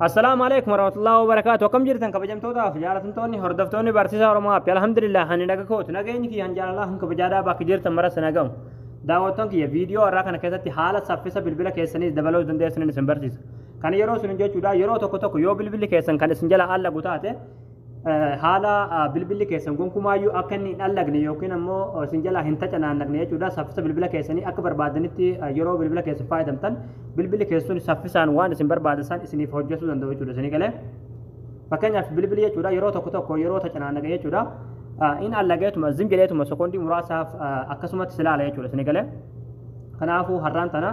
Assalaamu alaikum warahmatullahi wabarakatuh. Akkam jirtan kabajamtootaaf jaalatamtoonni hordoftoonni barsiisaa Oromoo App. Alhamdulillah hani naga kootu nageenyi kiyya han jaalalaa han kabajaadhaa bakka jirtan mara sana gamu. Daawwattoon kiyya viidiyoo har'aa kana keessatti haala saffisa bilbila keessaniis dabaluu dandeessaniin isin barsiisa. Kana yeroo isin jechuudha yeroo tokko tokko yoo bilbilli keessan kan isin jala allagu taate haala bilbilli keessan gonkumaayyuu akka inni hin allagne yookiin ammoo isin jalaa hin tacanaannaqne jechuudha. Saffisa bilbila keessanii akka barbaadanitti yeroo bilbila keessan fayyadamtan bilbilli keessan saffisaan waan isin barbaadan san isiniif hojjechuu danda'u jechuudha. Isinii galee fakkeenyaaf bilbilli jechuudha yeroo tokko tokko yeroo tacanaannaqe jechuudha in allageetuma zim jedheetuma sekoondii muraasaaf akkasumatti silaala jechuudha. Isinii galee kanaafuu har'aan tana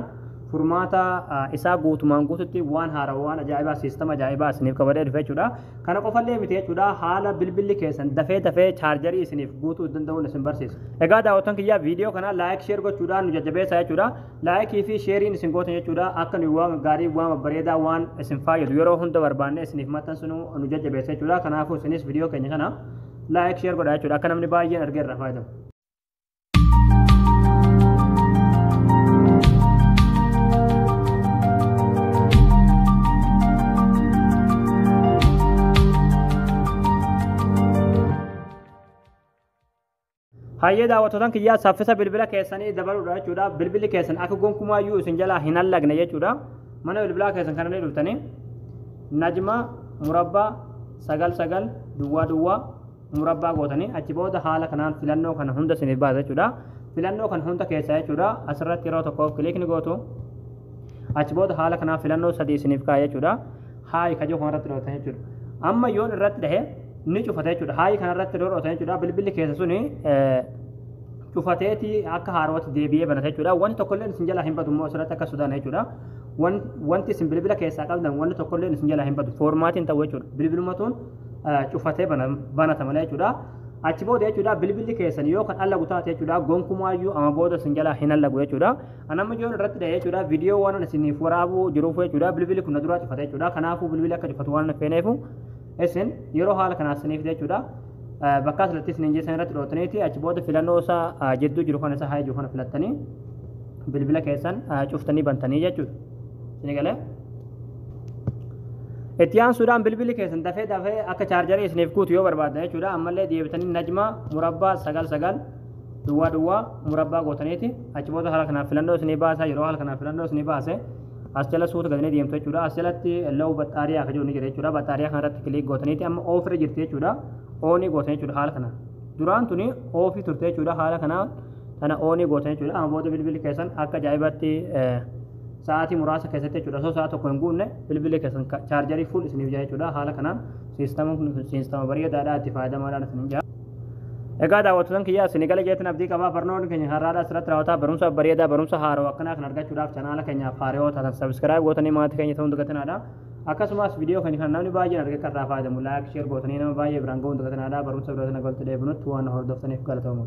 furmaata isaa guutumaan guututti waan haarawaa waan ajaa'ibaa siistama ajaa'ibaa isiniif qabadee dhufe jechuudha. Kana qofallee miti jechuudha haala bilbilli keessan dafee dafee chaarjarii isiniif guutuu danda'uun isin barsiisa. Egaa daawwattoon kiyyaa viidiyoo kana laayik sheer gochuudhaan nu jajjabeessa jechuudha. Laayikii fi sheeriin isin gootan jechuudha akka nuyi waan gaarii waan babbareedaa waan isin fayyadu yeroo hunda barbaanne isiniif maxxansinu nu jajjabeessa jechuudha. Kanaafuu isinis viidiyoo keenya kana laayik sheer godhaa jechuudha akka namni baay'een argee irraa fayyadamu. Hayyee daawwattootaan kiyyaa saffisa bilbila keessanii dabaluudha jechuudha. Bilbilli keessan akka gonkumaayyuu isin jalaa hin allagne jechuudha. Mana bilbilaa keessan kana ni dhuftanii najma murabbaa 99 duwwaa duwwaa murabbaa gootanii achi booda haala kanaan filannoo kana hunda isiniif baasa jechuudha. Filannoo kana hunda keessaa jechuudha. Asirratti yeroo tokkoof kilikni gootu achi booda haala kanaan filannoo sadii isiniif kaa'e jechuudha. Haayi kajoo kanarratti dhooftan jechuudha. Amma yoon irratti dhahe ni cufata jechuudha. Haayi kanarratti yeroo dhooftan jechuudha. Bilbilli keessa suni cufateeti akka haarootti deebi'ee banata jechuudha. Wanti tokkollee isin jalaa hin badu immoo asirratti akka sodaan jechuudha. Wanti isin bilbila keessaa qabdan wanti tokkollee isin jalaa hin badu. Foormaatiin ta'u jechuudha. Bilbilumatuun cufatee banata malee jechuudha. Achi booda jechuudha bilbilli keessan yoo kan allagu taate jechuudha gonkumaayyuu amma booda isin jalaa hin allagu jechuudha. Anamma yoon irratti dhahe jechuudha viidiyoo waan isiniif waraabuu jiruuf jechuudha bilbilli kun na duraa cufate jechuudha. Kanaafuu bilbilli akka cufatu waan feeneefu isin yeroo haala kanaa isiniif jechuudha. Bakka asirratti isin jeessan irratti dhootaniiti achi booda filannoo isaa jidduu jiru kana isaa haa jiru kana filattanii bilbila keessan cuftanii bantanii jechuudha. Isin galee itti aansuudhaan bilbilli keessan dafee dafee akka chaarjarii isiniif guutu yoo barbaaddan jechuudha. Ammallee deebitanii najma murabbaa 99 duwwaa duwwaa murabbaa gootaniiti achi booda haala kanaan filannoo isinii baasa. Yeroo haala kanaan filannoo isinii baase as jala suuta gadanii deemtu jechuudha. As jalatti low baxxaariyaa akka jiru ni jira jechuudha. Baxxaariyaa kanarratti kiliik gootaniiti amma oofirra jirti jechuudha. Oonii gootan jechuudha haala kanaan. Duraan tuni oofii turte jechuudha haala kanaan tana oonii gootan jechuudha. Amma booda bilbilli keessan akka ajaa'ibaatti sa'aatii muraasa keessatti jechuudha. Osoo sa'a tokko hin guunne bilbilli keessan chaarjarii full isiniif jira jechuudha. Haala kanaan siistama kun siistama bareedaadhaa itti fayyadamaadhaan isin jira. Egaa daawwattoota kiyyaa isin gala jeetan abdii qabaa. Barnoonni keenya har'aadhaa asirratti raawwataa. Barumsa bareedaa barumsa haarawaa akkanaa kan argachuudhaaf chanaala keenyaaf haarawaa taatan sabiskiraayib gootanii maatii keenya ta'uun dagatinaadha. Akkasumas viidiyoo keenya kan namni baay'een argee kan irraa fayyadamu laayik sheer gootanii nama baay'ee biraan ga'uun dagatinaadha. Barumsa birootiin galti deebinutti waan hordoftaniif galatooma.